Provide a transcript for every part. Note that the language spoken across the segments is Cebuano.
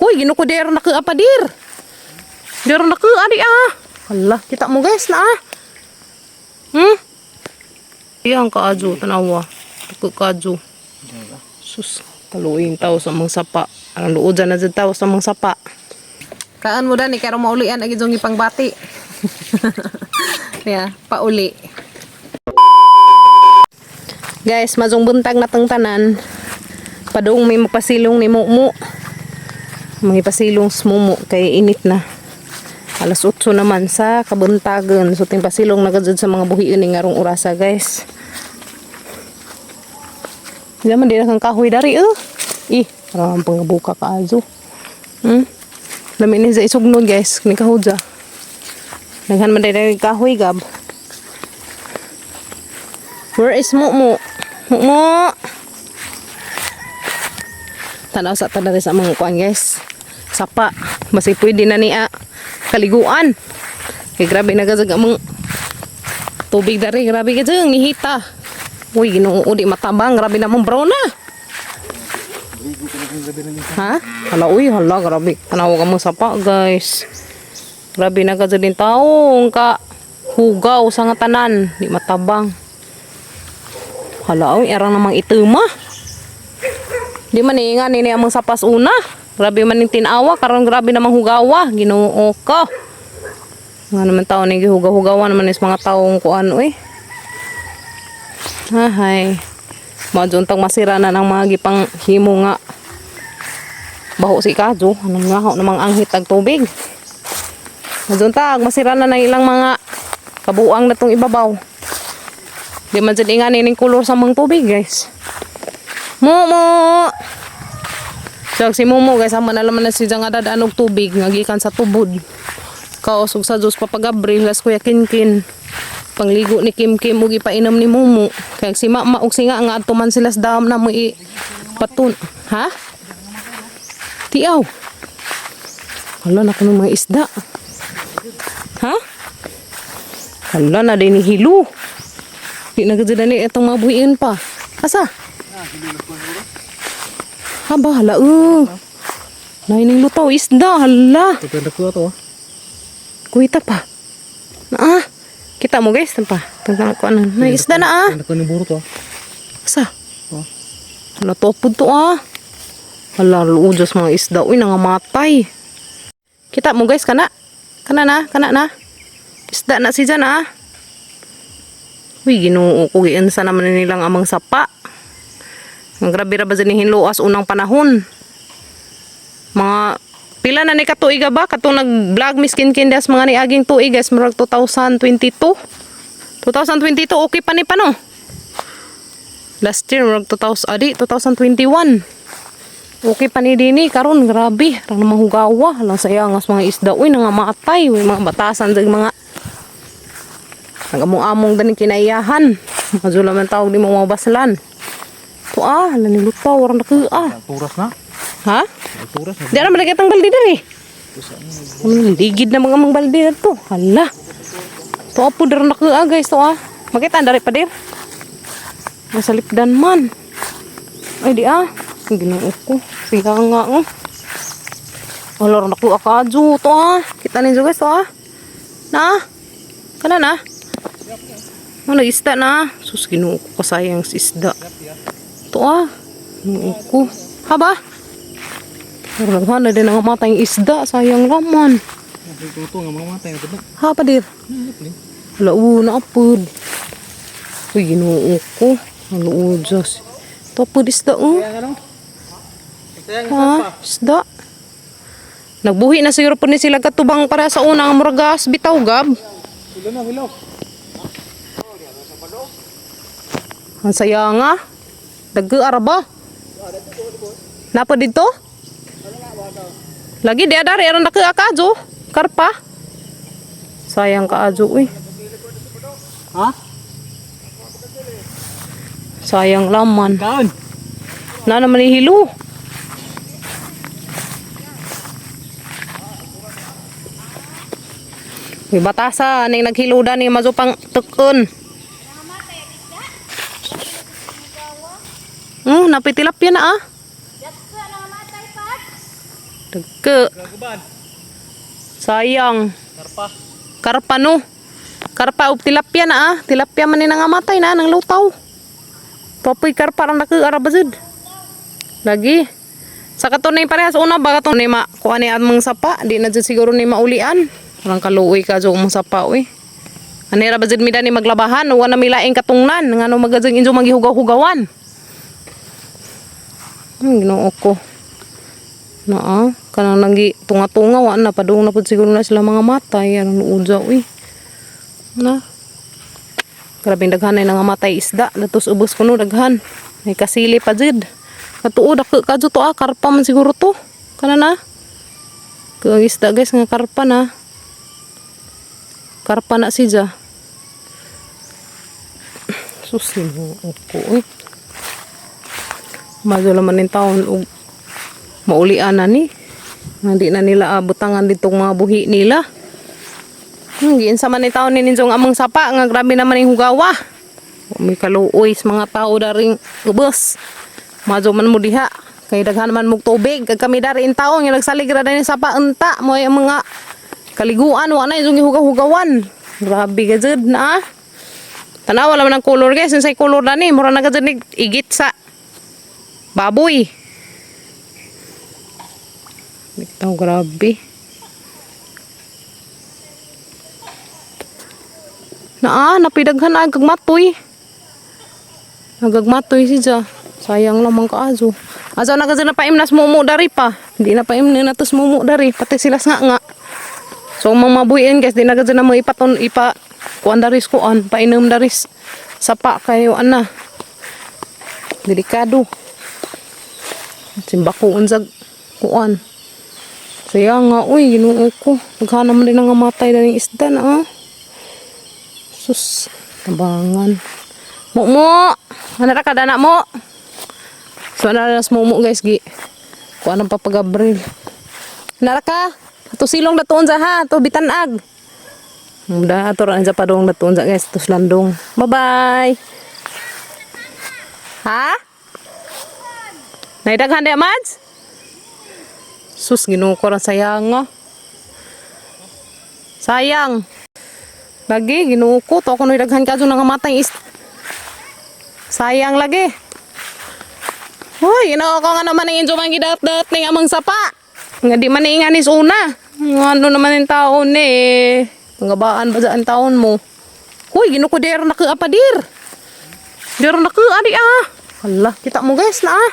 Hoy, ginuko der na ka dir. Der na ka adi ah. Hala, kita mo guys na ah. Iyang kaadyo tanawa. Dako kaadyo. Sus, kaluoy tao sa mga sapa. Ang luod na jud tao sa mga sapa. Kaan mo dani kay maulian agi jong ipangbati. Yeah, pauli. Guys, mazong buntag na tang tanan. Padung may magpasilong ni Mumu. Mga pasilong sa Mumu kay init na. Alas 8 naman sa kabuntagon. So ting pasilong na gajud sa mga buhion ni ngarong orasa, guys. Di man di na kang kahoy dari eh. Ih, parang ang pangabuka ka azo. Lami ni sa isugnod guys, ni kahudja. Daghan man diri kahoy gab. Where is Mumu? Mumu! Tanaw sa tadari sa mga kuan guys. Sapa. Basi pwede na niya kaliguan. Kay grabe na gazag among tubig dari. Grabe ka dyan, nihita. Uy, Ginoo, di matabang. Grabe na mong brown na. Ha? Hala, uy, hala, grabe. Tanaw ka mo sapa, guys. Grabe na gazag din taong ka hugaw sa nga tanan. Di matabang. Hala, uy, arang namang ituma. Di man eh, nga nini among sapas una. Grabe man ning tinawa, karon grabe namang hugawa. Ginoo ko. Nga naman tao ni gihugaw-hugawa naman is mga taong kuan uy. Ahay. Madyo untang masira na ng mga gipang himo nga baho si kadyo. Anong nga ho namang anghit ang tubig. Madyo untag masira na ng ilang mga kabuang na tong ibabaw. Di man dyan nga ning kulor sa mga tubig, guys. Mumu! So, si Mumu, guys, amo na laman na siya nga dadaan og tubig, nga gikan sa tubod. Kaos og sa Diyos Papa Gabriel, las Kuya Kinkin. Pangligo ni Kim Kim ug ipainom ni Mumu. Kay si Mama ug si nga nga adto man sila sa dam na mo i patun. Ha? Tiaw. Hala na kuno mga isda. Ha? Hala na din ni hilo. Di na gud ni itong mga buhiin pa. Asa? Haba, hala, Naining lutaw, isda, hala. Pagkanda ko ato ah. Kuita pa. Na, ah. Kita mo guys, pa. Tangtang ko ano. Na, isda na ah. Pagkanda ko ng buro to ah. Asa? Oh. Hala, topod to ah. Hala, luudyos mga isda. Uy, nangamatay. Kita mo guys, kana. Kana na, kana na. Isda na si dyan ah. Uy, Ginoo ko, giunsa naman nilang amang sapa. Ang grabe ra ba dyan ni hinluas unang panahon. Mga pila na ni katuiga ba? Katong nag-vlog miskin kindas mga niaging tuig guys, murag 2022. 2022 okay pa ni pa no. Last year murag 2000 adi 2021. Okay pa ni dini karon grabe, rang namang hugawa, lang saya nga sa mga isda uy nangamatay, uy mga batasan sa mga nagamong-among daning kinaiyahan. Madula man tawag di mo mabaslan. To ah, lanilutaw, warang naku ah. Turas na. Ha? Turas na. Di na malagay ang balde diri. Ano, ligid na mga mga balde na to. Hala. To apo dara na ah, guys to ah. Makita ang dari pa dir. Masalipdan man. Ay di ah. Ang Ginoo ko. Siya nga oh. Wala ra naku akadyo to ah. Kita ninyo guys to ah. Na. Kana na. Ano isda na. Sus Ginoo ko kasayang sa isda. To ah. Ginoo ko. Haba? Pero na din ang matay isda, sayang laman. Ito nga mga matay na to. Ha, padir. Hala, na apod. Uy, Ginoo ko. Hala, oh, Diyos. Ito apod isda, oh. Ha, isda. Nagbuhi na siguro po ni sila katubang para sa unang muragas, bitaw, gab. Hilo na, hilo. Ang saya nga. Dagga araba. Napa dito? Lagi di adari aron dagga akajo. Karpa. Sayang kaajo uy. Ha? Sayang laman. Kaon. Na naman ni hilo. May batasa ning naghiludan ni mazupang tukon. Napitilapia na ah. Dagko. Gagaban. Sayang. Karpa. Karpa no. Karpa og tilapia na ah. Tilapia man ni nangamatay na nang lutaw. Topoy karpa rang naku ara bazud. Lagi. Sa kato na yung parehas una ba kato ni ma kuha ni among sapa di na jud siguro ni maulian. Parang kaluoy ka jud mong sapa uy. Ani ra bazud mi dani maglabahan wa na milaing katungnan ngano magazing injo magihugaw-hugawan. Ginoo ko. Naa, kanang nanggi tunga-tunga wa na padung na pud siguro na sila mga matay anong uja uy. Na. Grabe daghan ay nangamatay isda, datos ubos kuno daghan. May kasili pa jud. Katuo dako ka jud to ah, karpa man siguro to. Kana na. Kung isda guys nga karpa na. Karpa na siya. Sus ko uy. Madula man ning taon og maulian na ni. Hindi na nila abutangan ditong mga buhi nila. Giinsa man ni taon ni ninyong amang sapa nga grabe naman yung hugawa. May kaluoy sa mga tao daring ubos. Madyo man mo diha. Kay daghan man mog tubig. Kag kami dari in taon nga nagsalig ra din sapa unta mo ang mga kaliguan wa na yung gihugaw-hugawan. Grabe ka jud na. Ah. Tanawa naman ang color guys. Unsay color na ni? Mura na ka jud ni igit sa baboy. Bitaw grabe. Naa, napidaghan na gagmatoy. Nagagmatoy si Ja. Sayang lamang kaazo. Azo na kasi napaimnas mumu dari pa. Hindi na paimna na tos mumu dari. Pati sila nga nga. So ang mga mabuhin guys, di na kasi na mo ipaton ipa kuan daris kuan, painom daris. Sapa kayo ana. Delikado. Simbako unsag kuan. Sayang nga, uy, ginoo ko. Naghanam din ang matay na ng isda na, ah. Sus, tabangan. Mumu! Ano ra ka, dana mo? So, ano na mumu, guys, gi. Kuan ang papagabril. Ano ra ka? Ato silong datuon sa ha, ato bitanag. Muda ato ra sa padong datuon sa guys, ato landong. Bye-bye. Ha? Naidaghan di, Mads? Sus, ginoo ko ra sayang ah. Sayang. Lagi, ginoo ko. To ako daghan ka nangamatay is. Sayang lagi. Hoy, ginoo ko nga naman ang injo man gidat-dat ning amang sapa. Nga di man inganis una. Nga ano naman yung taon ni. Pangabaan ba ang taon mo? Hoy, ginoo ko der na pa dir. Der na adi ah. Hala, kita mo guys na ah.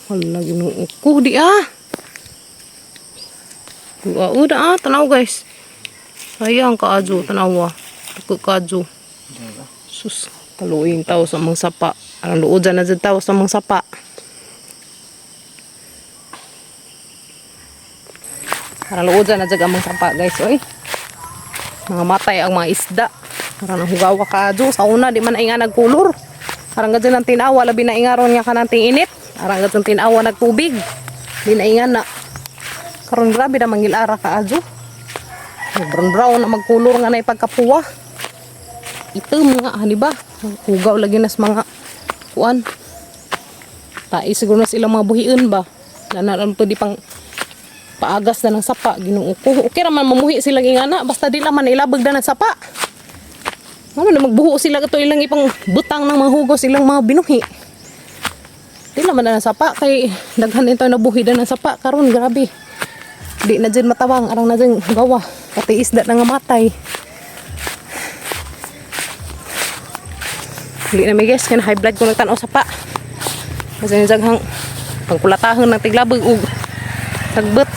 Hala, ginoo ko di ah. Dua udah ah, tanaw guys. Sayang kaadyo, tanawa. Tuko kaadyo. Sus, kaluoy tao sa mga sapa. Arang luod na dyan tao sa mga sapa. Arang luod na dyan ang mga sapa guys, oy. Mga matay ang mga isda. Arang hugawa kaadyo. Sa una, di man ay nga nagkulor. Arang gadyan ang tinawa, labi na ingaron nga kanang init. Arang gadyan tinawa nagtubig. Di na inga na. Karon grabe na mangilara ka adyo. Brown brown na magkulor nga na ipagkapuwa. Itom nga hani ba? Hugaw lagi nas mga kuan. Tai siguro nas ilang mga buhiin ba? Nanaran pwede pang paagas na ng sapa Ginoo ko. Okay ra man mamuhi sila ingana basta di lang man ilabag na ng sapa. Ano na magbuho sila kato ilang ipang butang ng mga hugos ilang mga binuhi. Di naman na ng sapa kay daghan ito nabuhi na ng sapa karon grabe. Di na dyan matawang, arang na dyan gawa. Pati isda na nga matay. Huli na may guys, kaya high blood ko nagtanaw sa pa. Kasi yung jaghang pangkulatahon ng tiglabog ug tagbet.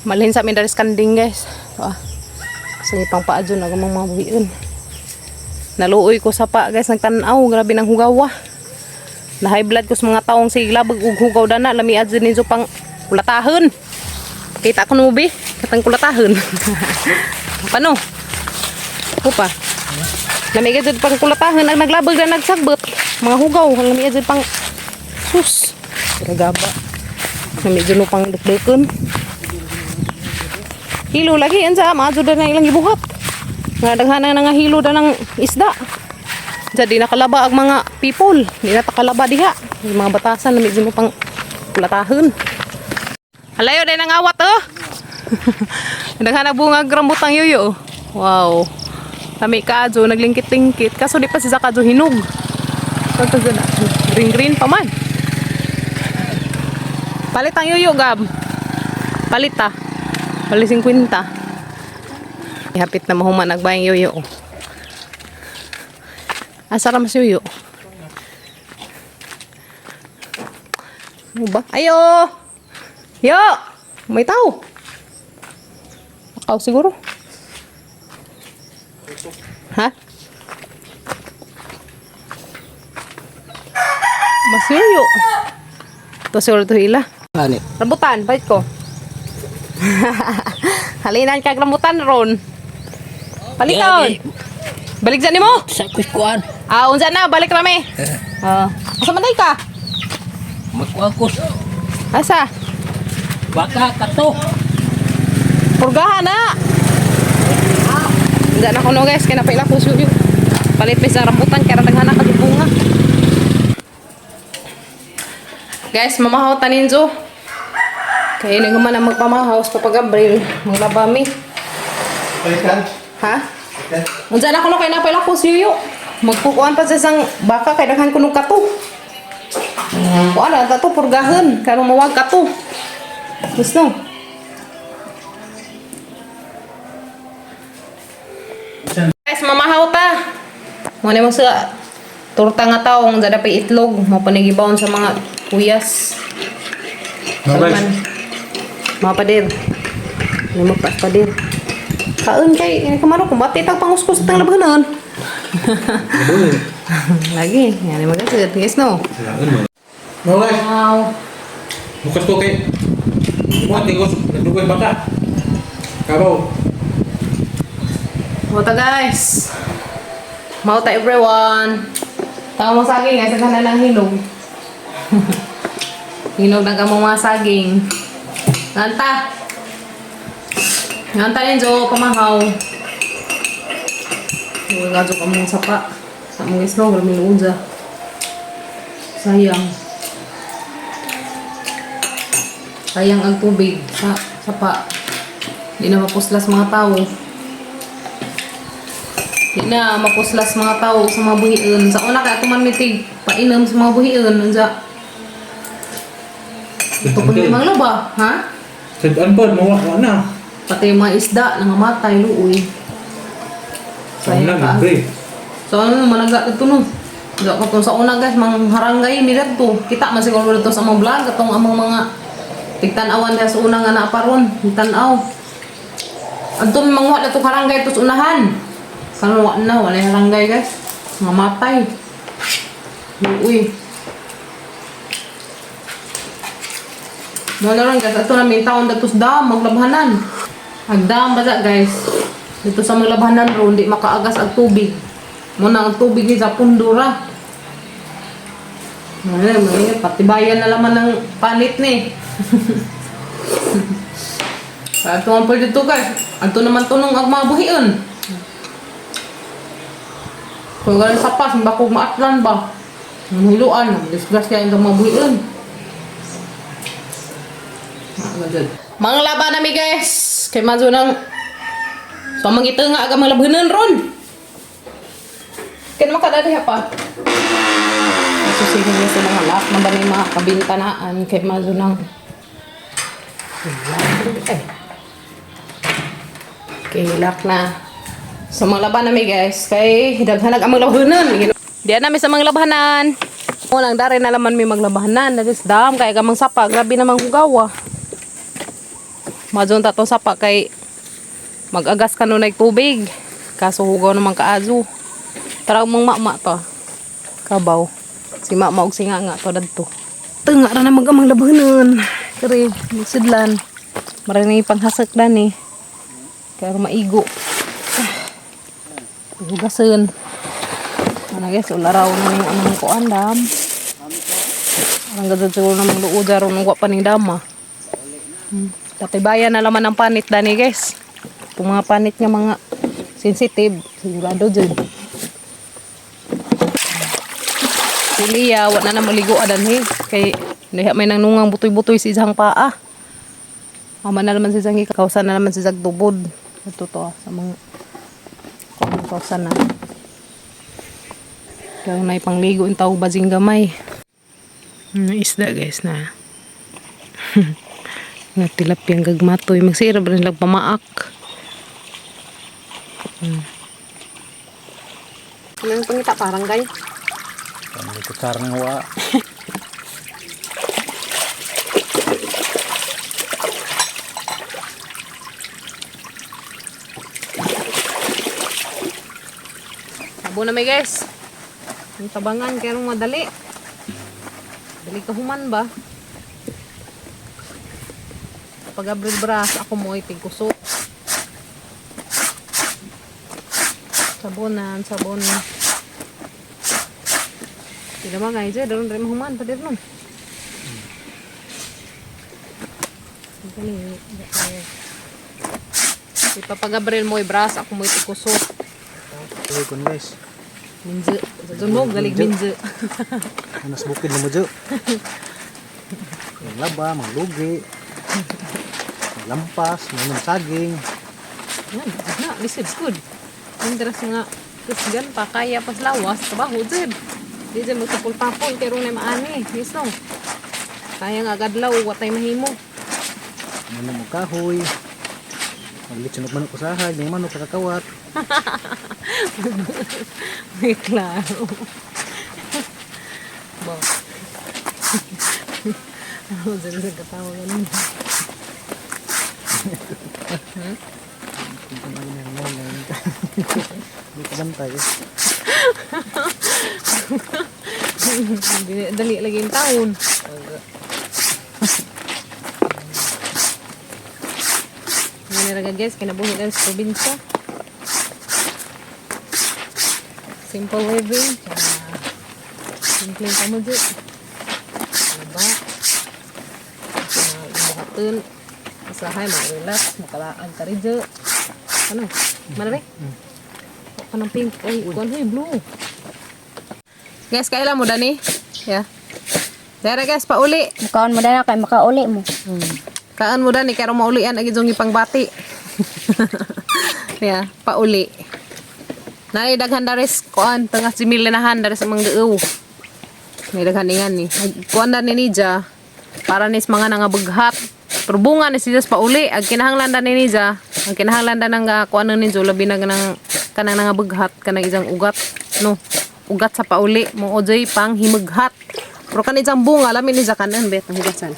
Malhin sa amin daris kanding guys. Ah, kasi pang paadyo na gumang mga buhiin. Naluoy ko sa pa guys, nagtanaw, grabe ng hugawa. Na high blood ko sa mga taong sigla ug hugaw dana lami adyo ninyo pang kulatahon. Kita ko nubi, katang kulatahon. Paano? Upa. Lami ka jud pang kulatahon ang naglabag na nagsagbot. Mga hugaw, ang lami jud pang sus. Gaba. Lami jud no pang dukdukon. Hilo lagi unsa maadto na ilang gibuhat. Nga daghan na nga hilo da ng isda. Diya di nakalaba ang mga people. Di na takalaba diha. Yung mga batasan na medyo mo pang pulatahon. Halayo din ang awat oh. Daghan na bungag rambutang yuyo. Wow. Kami kaadyo naglingkit-lingkit kaso di pa si kadyo hinog. Kato na. Green green pa man. Palit ang yuyo, Gab. Palit ah. Palit 50. Hapit na mahuman agbayang yuyo. Asa ra mas yuyo? Ano ba? Ayo! Yo! May tao. Akaw siguro. Ha? Masuyo. Ito siguro ito ila. Ani. Rambutan, bait ko. Halinan kag rambutan ron. Palitaon. Balik dyan nimo. Sa kuskuan. Ah, unsa na, balik rami. Ah, asa man day ka? Magkuan ko. Asa? Baka kato. Purgahan na. Unsa na kuno guys, kay napaila ko suyo. Palit pa sa rambutan kay daghan na kag bunga. Guys, mamahaw taninzo. Kay ini man ang magpamahaw sa pagabril, maglaba mi. Balikan. Ha? Unsa na kuno kay napaila ko suyo. Magpukuan pa sa isang baka kay daghan kuno kato. Kuan na to purgahan karon mawag kato. Gusto. Guys, mamahaw ta. Muna mo sa torta nga taong dada pa itlog, mo panigibawon sa mga kuyas. No, guys. Mga pader. Ano mo pa pader. Kaon kay eh, kamaro kumbati tag panguskos tang labanan. Lagi, yan mo guys, guys no. No, guys. Wow. Bukas ko kay. Buat tingos nagdugoy baka. Kabaw. Mauta guys. Mauta everyone. Tama mo saging, guys, ang ng hinog. Hinog na kamo mga saging. Nganta. Nganta ninyo, pamahaw. Huwag nga dyan kamong sapa. Sa mong isno, grabe luudza. Sayang. Sayang ang tubig sa sapa. Hindi na mapuslas mga tao. Di na mapuslas mga tao sa mga buhiin. Sa una kaya tuman mitig painom sa mga buhiin. Unsa? Ito po yung mga loba, ha? Sad po, mawa na. Pati yung mga isda, nangamatay, luoy. Sa una, ka. libre. So ano, managa ito no. Sa kung sa una guys, mga harangay mi dadto. Kita man siguro dito sa mga vlog atong among mga tigtan-awan diha sa una nga naa pa ron, tigtan-aw. Adto may manguha na itong harangay ito sa unahan. Karon wa na, wala yung harangay guys. Mamatay. Uy. Wala ron guys, ato namin taon dato sa dam, maglabhanan. Agdam ba sa guys? Dito sa maglabhanan ron, di makaagas ang tubig. Muna ang tubig ni sa pundura. Wala, may patibayan na laman ng panit ni. Ato ang pwede dito guys. Ato naman tunong ang mga buhion. Kung galing sa pas, bakog maatlan ba? Ang hiluan, disgrasya yung mga buhion. Mga laban nami guys. Kay mazo nang so mangita nga aga mga labanan ron. Kaya naman kada diha pa. So sige guys sa mga lak na ba may mga kabintanaan kay mazo nang okay, lock na. So mga laban nami guys kay daghan ang mga labanan. Diyan nami sa mga labanan. Unang dari na laman may maglabahanan. That is dam kay kamang sapa grabe namang hugawa. Madyon ta to sapa kay mag-agas ka nun ay tubig. Kaso hugaw naman kaazo. Tara mong mama to. Kabaw. Si mama og si nga nga to dadto. Tunga ra na mag amang labanan. Kare magsidlan. Marami panghasak dan eh. Kaya maigo. Hugasan. Ano guys, ularaw na yung anong kuan dam. Ang ganda siguro namang luod ron wa pa ning dama. Tatibayan na laman ang panit dani guys. Itong mga panit nga mga sensitive, sigurado dyan. Si Lia, wala na maligo adan he. Kay diha may nangnungang butoy-butoy si isang paa. Ama na naman si isang kausan na naman si isang tubod. Ito to ah, sa mga kung kausan na. Kaya na ipangligo yung tao basing gamay. Isda guys na. Nga tilapiyang gagmatoy. Magsira ba rin lang pamaak? Ano yung pangita? Parang gay. Kami kutsara ng wa. Abo na may guys. Ang tabangan kaya nung madali. Dali ka human ba? Pag abril bras, ako mo ay tigkusot. Sabonan, sabon. Tidak mah guys, eh, daron rin mahuman pa din nun. Dali, dali. Si Papa Gabriel mo bras, ako mo tigkusot. Tuloy kon guys. Minze. Sa mo, galig minze. Anas bukid na mo dyo. Maglaba, maglugi. Maglampas, mainom saging. Yan, na, this is good. Ang dress nga, kusgan pa, kaya pas lawas, trabaho dyan. Di dyan magtapol-tapol, pero na maani, yes no. Kaya nga agadlaw, watay mahimo. Mainom og kahoy. Maglitsun og manok usahay, may manok kakawat. May klaro. Ba. Ako dyan sa katawa ganun. Hindi ka bantay. Dali lagi yung taon. Ngayon na guys, kinabuhi na sa probinsya. Simple living. Simple yung pamudyo. Diba? Buhatin. Usahay, mag-relax, makalaag ka rin dyan. Ano? Mana ba? Kanang pink. Ay, kuwan huy, blue. Guys, kailan mo, Dani? Yeah. Dara guys, pauli. Mukaon mo na kay makauli mo. Kaan mo Dani, kaya maulian ang ijong ipangbati. Yeah, pauli. Nay daghan dares kuan tangas si milinahan dares amang duo. Nay daghan ingan ni. Kuan dan ni Nija para nis mga nangabaghat. Pero bunga ni siya sa pauli ag kinahanglan dan ni Nija, ang kinahanglan dan ang kuan ni Ninjo labi na kanang kanang nangabaghat kanang isang ugat no. Ugat sa pauli mo ojoy pang himaghat. Pero kan isang bunga lami ni kanan bet ang hugasan.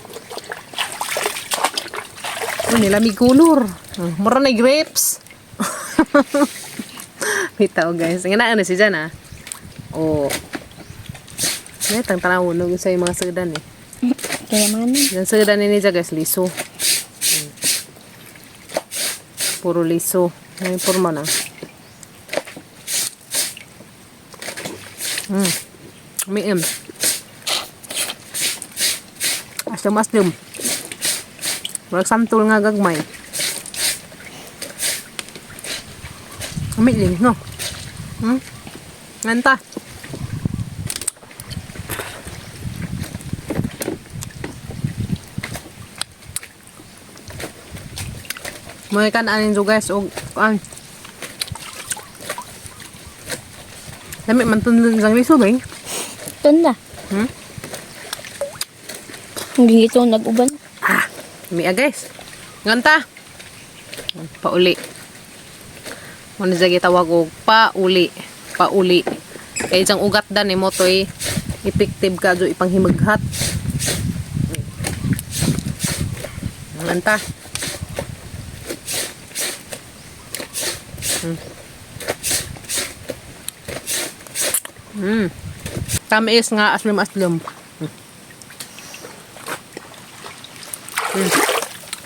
Oh, nilamig kulor. Oh, mura na grapes. Bitaw guys. Nga na ano si Jan ah. Oh. Netang tanaw no sa yung mga sagdan eh. Kaya man. Yung sagdan ni niya guys liso. Puro liso. May porma na. Umiim. Asam aslim. Murag santol nga gagmay. Umilim, no? Nganta. Mga kan anin jo guys og kuan. Lami man tun sang liso ba? Tunda. Hindi ito nag-uban. Ah, mia guys. Nganta. Pauli. Muna siya gitawag og pauli. Pauli. Kay isang ugat dan ni mo toy effective ka jo ipanghimaghat. Nganta. Tamis nga aslim aslim.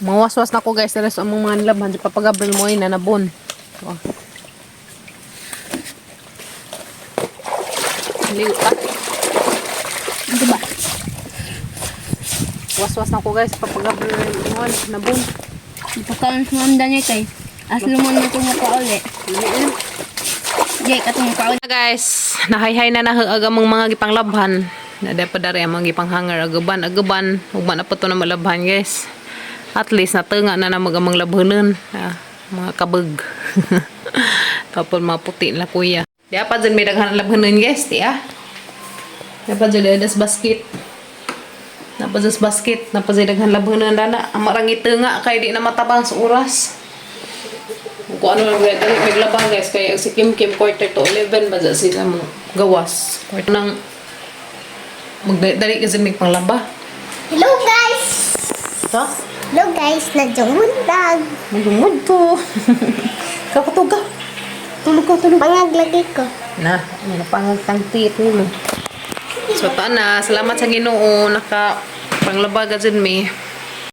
Mawaswas na ko guys dala sa among mga nilabhan si Papa Gabriel mo ay nanabon. Oh. Liw pa. Diba? Waswas na ko guys Papa Gabriel mo ay nabon. Ipakaon sa mga niya kay. As lumon na itong pauli. Jay, katong pauli. Guys, nahayhay na nahaag ang mga gipanglabhan. Na pa dari ang mga gipanghanger aguban aguban ugma na po to na malabhan, guys. At least natunga na na mag amang labhanon. Ah, mga kabag. Tapos mga puti na kuya. Di pa dyan may daghan ang labhanon, guys, di ah. Di pa dyan das basket. Napa dyan sa basket, napa dyan daghan labhanon dana. Ang marang itunga kay di na matabang sa oras. Kung ano lang guys, dali maglaba, guys, kaya si Kim Kim 10:45 ba dyan sila mo gawas. Quarter nang magdali kasi may panglaba. Hello guys! Ha? Hello guys, nadjungundag. Magungod to. Kakatog ka. Tulog ka, tulog. Pangaglagi ko. Na, ano na pangagtangtit mo. So, na. Salamat sa Ginoo. Naka panglaba ka dyan, may.